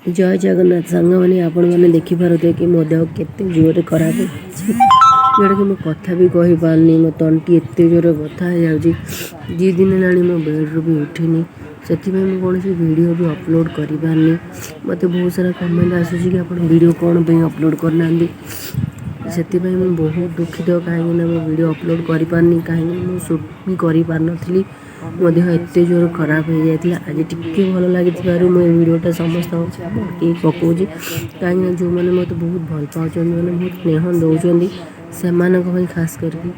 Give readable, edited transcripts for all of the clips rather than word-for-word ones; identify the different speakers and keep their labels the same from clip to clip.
Speaker 1: ଜୟ ଜଗନ୍ନାଥ ସାଙ୍ଗମାନେ। ଆପଣମାନେ ଦେଖିପାରୁଥିବେ କି ମୋ ଦେହ କେତେ ଜୋରରେ ଖରାପ ହେଇଛି, ଯେଉଁଟାକି ମୁଁ କଥା ବି କହିପାରୁନି। ମୋ ତଣ୍ଟି ଏତେ ଜୋରରେ ବଥା ହେଇଯାଉଛି। 2 ଦିନ ହେଲାଣି ମୋ ବେଡ଼୍ରୁ ବି ଉଠିନି। ସେଥିପାଇଁ ମୁଁ କୌଣସି ଭିଡ଼ିଓ ବି ଅପଲୋଡ଼ କରିପାରୁନି। ମୋତେ ବହୁତ ସାରା କମେଣ୍ଟ ଆସୁଛି କି ଆପଣ ଭିଡ଼ିଓ କ'ଣ ପାଇଁ ଅପଲୋଡ଼ କରିନାହାନ୍ତି। ସେଥିପାଇଁ ମୁଁ ବହୁତ ଦୁଃଖିତ, କାହିଁକିନା ମୁଁ ଭିଡ଼ିଓ ଅପଲୋଡ଼ କରିପାରୁନି, କାହିଁକିନା ମୁଁ ସୁଟ୍ ବି କରିପାରୁନଥିଲି। ମୋ ଦେହ ଏତେ ଜୋର ଖରାପ ହେଇଯାଇଥିଲା। ଆଜି ଟିକେ ଭଲ ଲାଗିଥିବାରୁ ମୁଁ ଏ ଭିଡ଼ିଓଟା ସମସ୍ତଙ୍କ ପକାଉଛି, କାହିଁକିନା ଯେଉଁମାନେ ମୋତେ ବହୁତ ଭଲ ପାଉଛନ୍ତି, ମାନେ ବହୁତ ସ୍ନେହ ଦେଉଛନ୍ତି, ସେମାନଙ୍କ ପାଇଁ ଖାସ୍ କରିକି,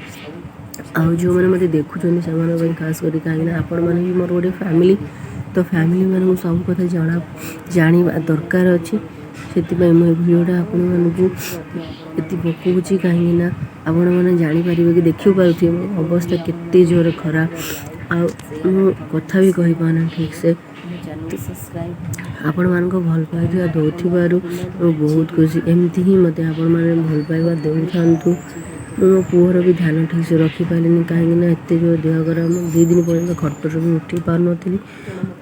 Speaker 1: ଆଉ ଯେଉଁମାନେ ମୋତେ ଦେଖୁଛନ୍ତି ସେମାନଙ୍କ ପାଇଁ ଖାସ୍ କରି, କାହିଁକିନା ଆପଣମାନେ ବି ମୋର ଗୋଟେ ଫ୍ୟାମିଲି। ତ ଫ୍ୟାମିଲିମାନଙ୍କୁ ସବୁ କଥା ଜାଣିବା ଦରକାର ଅଛି। ସେଥିପାଇଁ ମୁଁ ଏ ଭିଡ଼ିଓଟା ଆପଣମାନଙ୍କୁ ଏତି ପକାଉଛି, କାହିଁକିନା ଆପଣମାନେ ଜାଣିପାରିବେ କି ଦେଖିପାରୁଥିବେ ମୋ ଅବସ୍ଥା କେତେ ଜୋରେ ଖରାପ ଆଉ ମୁଁ କଥା ବି କହିପାରୁନି ଠିକ୍ସେ। ଆପଣମାନଙ୍କ ଭଲ ପାଇବା ଦେଉଥିବାରୁ ମୁଁ ବହୁତ ଖୁସି। ଏମିତି ହିଁ ମୋତେ ଆପଣମାନେ ଭଲ ପାଇବା ଦେଉଥାନ୍ତୁ। ମୁଁ ମୋ ପୁଅର ବି ଧ୍ୟାନ ଠିକ୍ସେ ରଖିପାରିଲିନି, କାହିଁକିନା ଏତେ ଜୋର ଦେହ ଖରାପ। ମୁଁ 2 ଦିନ ପର୍ଯ୍ୟନ୍ତ ଖଟରୁ ବି ଉଠି ପାରୁନଥିଲି।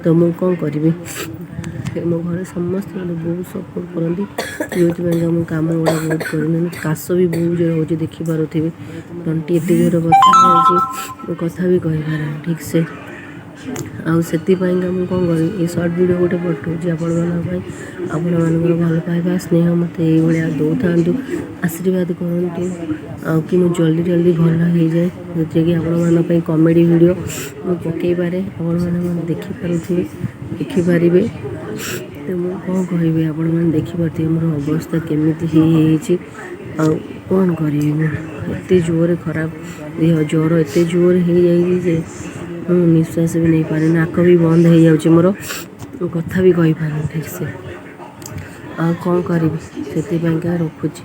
Speaker 1: ତ ମୁଁ କ'ଣ କରିବି? ମୋ ଘରେ ସମସ୍ତେ ମୋତେ ବହୁତ ସପୋର୍ଟ କରନ୍ତି, ଯେଉଁଥିପାଇଁକା ମୁଁ କାମ ଗୁଡ଼ା ବହୁତ କରିନି। କାଶ ବି ବହୁତ ଜୋର ହେଉଛି, ଦେଖିପାରୁଥିବେ। ତଣ୍ଟି ଏତେ ଜୋର ବଥା ହେଉଛି, ମୁଁ କଥା ବି କହିପାରେନି ଠିକ୍ସେ। ଆଉ ସେଥିପାଇଁକା ମୁଁ କ'ଣ କରିବି? ଏ ସର୍ଟ ଭିଡ଼ିଓ ଗୋଟେ ପଠାଉଛି ଆପଣମାନଙ୍କ ପାଇଁ। ଆପଣମାନଙ୍କର ଭଲ ପାଇବା, ସ୍ନେହ ମୋତେ ଏଇଭଳିଆ ଦେଉଥାନ୍ତୁ, ଆଶୀର୍ବାଦ କରନ୍ତୁ ଆଉ କି ମୁଁ ଜଲ୍ଦି ଜଲ୍ଦି ଭଲ ହେଇଯାଏ, ଯେଉଁଥିରେ କି ଆପଣମାନଙ୍କ ପାଇଁ କମେଡ଼ି ଭିଡ଼ିଓ ମୁଁ ପକାଇପାରେ। ଆପଣମାନେ ମୋତେ ଦେଖିପାରୁଥିବେ, ଦେଖିପାରିବେ। ତ ମୁଁ କ'ଣ କହିବି? ଆପଣମାନେ ଦେଖିପାରୁଥିବେ ମୋର ଅବସ୍ଥା କେମିତି ହେଇଯାଇଛି। ଆଉ କ'ଣ କରିବି ମୁଁ? ଏତେ ଜୋରରେ ଖରାପ ଦେହ, ଜ୍ୱର ଏତେ ଜୋରରେ ହେଇଯାଇଛି ଯେ ମୁଁ ନିଶ୍ୱାସ ବି ନେଇପାରୁନି, ନାକ ବି ବନ୍ଦ ହେଇଯାଉଛି ମୋର, ମୁଁ କଥା ବି କହିପାରୁନି ଠିକ୍ସେ। ଆଉ କ'ଣ କରିବି? ସେଥିପାଇଁକା ରଖୁଛି।